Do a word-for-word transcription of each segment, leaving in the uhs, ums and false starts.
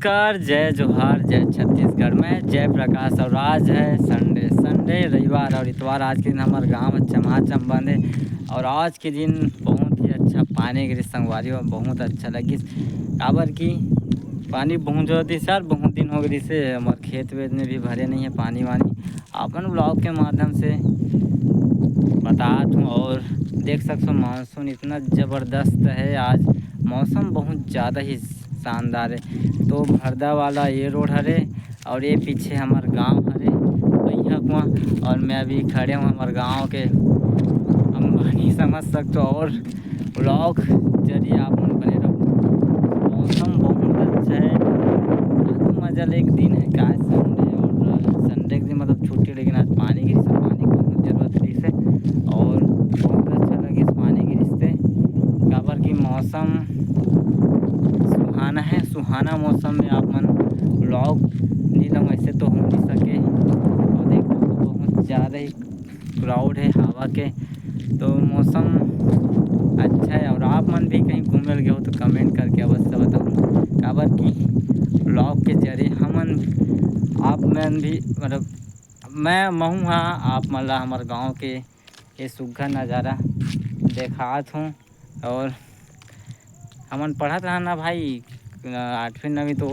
नमस्कार, जय जोहार, जय छत्तीसगढ़। मैं जय प्रकाश और आज है संडे, संडे, रविवार और इतवार। आज के दिन हमर गांव ह चमाचम बंद हे और आज के दिन बहुत ही अच्छा पानी गिरिस संगवारी हो, बहुत अच्छा लगिस, काबर कि पानी बहुत जोर दिस यार, बहुत दिन हो गए से हमर खेत वेत में भी भरे नहीं है पानी वानी। अपन ब्लॉग के माध्यम से बतात हूँ और देख सकते हो मानसून इतना ज़बरदस्त है, आज मौसम बहुत ज़्यादा ही शानदार है। तो हरदा वाला ये रोड हरे और ये पीछे हमार गांव हरे भैया कुआं, और मैं अभी खड़े हूँ हमार गांव के अंबानी समझ सकते हो। और ब्लॉग जरिए आप मन बने रहो। मौसम बहुत अच्छा है, आज तो मजा ले एक दिन है, का संडे और संडे के दिन मतलब छुट्टी, लेकिन आज पानी गिरिस, पानी की बहुत जरूरत रही से और बहुत अच्छा लगे इस पानी गिरिस से, काबर कि मौसम सुहाना है। सुहाना मौसम में आप मन ब्लॉग नहीं लो, ऐसे तो हो नहीं सके। और देखो बहुत ज़्यादा ही क्लाउड है हवा के, तो मौसम अच्छा है। और आप मन भी कहीं घूमे ल गए हो तो कमेंट करके अवश्य बताओ, काबर कि ब्लॉग के जरिए हमन आप मन भी मतलब मैं महूँ हा आप मन ला हमर गाँव के ये सुग्घर नज़ारा देखात हूँ। और हमन पढ़त रहन ना भाई, आठवीं नवीं, तो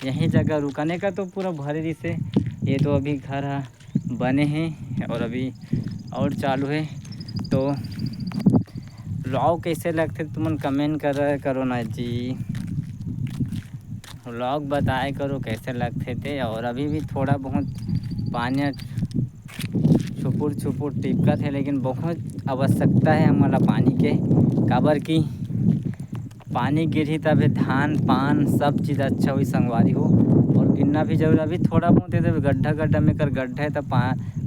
यही जगह रुकने का तो पूरा भरे रिसे। ये तो अभी घर ह बने हे और अभी और चालू हे। तो ब्लॉग कैसे लगथे तुमन कमेंट कर करो ना जी, ब्लॉग बताए करो कैसे लगथे ते। और अभी भी थोड़ा बहुत पानी छुपुर छुपुर टिपकत हे, लेकिन बहुत आवश्यकता है हमला पानी के, काबर कि पानी गिरही तभे धान पान सब चीज़ अच्छा होई संगवारी हो। और गिरना भी जरूर, अभी थोड़ा बहुत है, गड्ढा गड्ढा में कर गड्ढा है तो पा,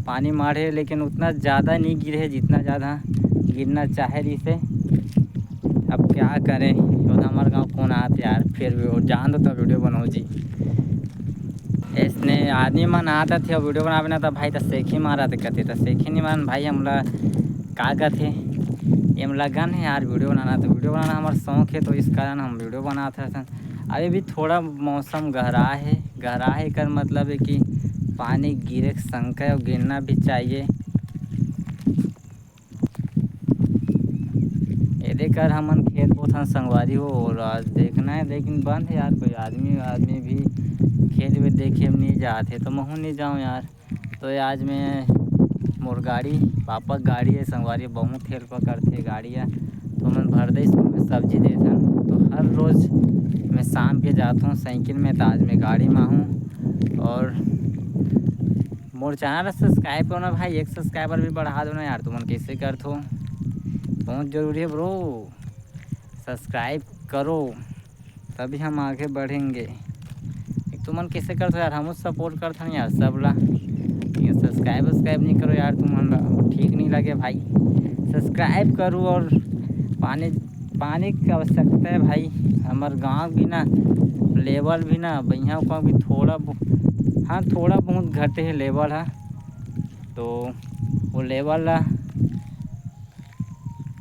पानी माढ़े, लेकिन उतना ज़्यादा नहीं गिरे है जितना ज़्यादा गिरना चाहे रही से। अब क्या करें, वो तो हमारे गाँव कौन आते यार, फिर भी वो जान दो तो वीडियो बनाओ जी। इसने आदमी मन आता थे वीडियो बनावे ना, तो भाई तो सेखी मारा थे कहते, तो सेखी नहीं मारन भाई, हमला का कहते, ये लगन है यार वीडियो बनाना, तो वीडियो बनाना हमारा शौक है, तो इस कारण हम वीडियो बनाते रहते हैं। अभी भी थोड़ा मौसम गहरा है, गहरा है कर मतलब है कि पानी गिरे के शंका है और गिरना भी चाहिए। ये देख कर हमन खेत बोथन संगवारी हो, और आज देखना है, लेकिन बंद है यार, कोई आदमी आदमी भी खेत में देखे नहीं जाते, तो महू नहीं जाऊँ यार। तो ये आज मैं मोर गाड़ी, पापा के गाड़ी है संगवारी, बहुत हेल्प करथे गाड़ी है। तो हमन भरदा स्कूल में सब्जी देथन, तो हर रोज मैं शाम के जात हूँ साइकिल में, तो आज मैं गाड़ी में हूँ। और मोर चैनल सब्सक्राइब करो ना भाई, एक सब्सक्राइबर भी बढ़ा दो ना यार, तुमन कैसे करथो, बहुत जरूरी है ब्रो, सब्सक्राइब करो तभी हम आगे बढ़ेंगे। एक तुमन कैसे करथो यार, हम सपोर्ट करथन यार सब ला, लेकिन सब्सक्राइब सब्सक्राइब नहीं करो यार, तुमन ला ठीक नहीं लगे भाई, सब्सक्राइब करो। और पानी पानी की आवश्यकता है भाई, हमार गांव भी ना लेवल भी ना भैया को भी थोड़ा बहु- हाँ थोड़ा बहुत घटे है लेवल है, तो वो लेवल ला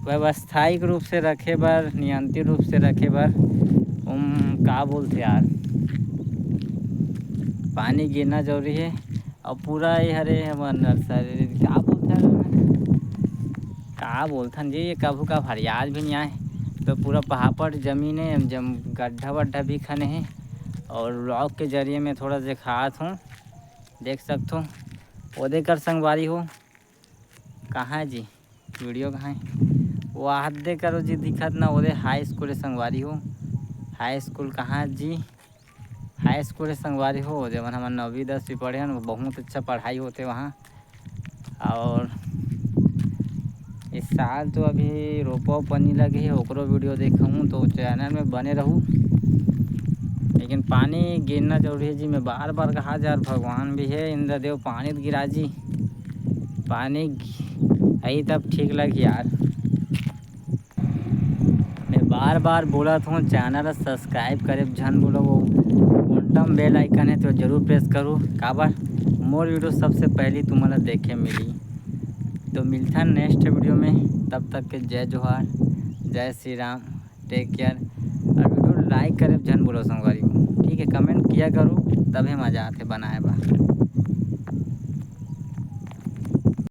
व्यवस्थायिक रूप से रखे बर, नियंत्रित रूप से रखे बर, उम, का बोलथे यार, पानी गिरना जरूरी है। और पूरा ये हरे हमर नर्सरी, का बोलथन, का बोलथन जी, ये कभू का हरियाल भी नहीं आए, तो पूरा पहापट जमीन है, जम गड्ढा वड्ढा भी खने हैं। और ब्लॉग के जरिए मैं थोड़ा दिखात हूँ, देख सकत हो, वो देख कर संगवारी हो, कहाँ है जी? वीडियो कहाँ है? वो हाथ दे करो जी, दिखत ना, ओदे हाई स्कूल है संगवारी हो। हाई स्कूल कहाँ है जी? हाई स्कूल है संगवारी हो, जब हम नौवीं दसवीं पढ़े हैं, वो बहुत अच्छा पढ़ाई होते वहाँ। और इस साल तो अभी रोपा उपा नहीं लगे है, ओकरो वीडियो देखूँ तो चैनल में बने रहू। लेकिन पानी गिरना जरूरी है जी, मैं बार बार कहा जा, भगवान भी है, इंद्रदेव पानी तो गिरा जी, पानी घी- आई तब ठीक लग यार। मैं बार बार बोलत हूँ, चैनल सब्सक्राइब करे झन बोलो, वो कोंटम बेल आइकन है तो जरूर प्रेस करो, काबर मोर वीडियो सबसे पहले तुम्हारा देखे मिली। तो मिलता है नेक्स्ट वीडियो में, तब तक के जय जोहार, जय श्री राम, टेक केयर। और वीडियो लाइक करे झन बोलो संगवारी हो, ठीक है, कमेंट किया करो, तभे मजा आथे बनाए बर।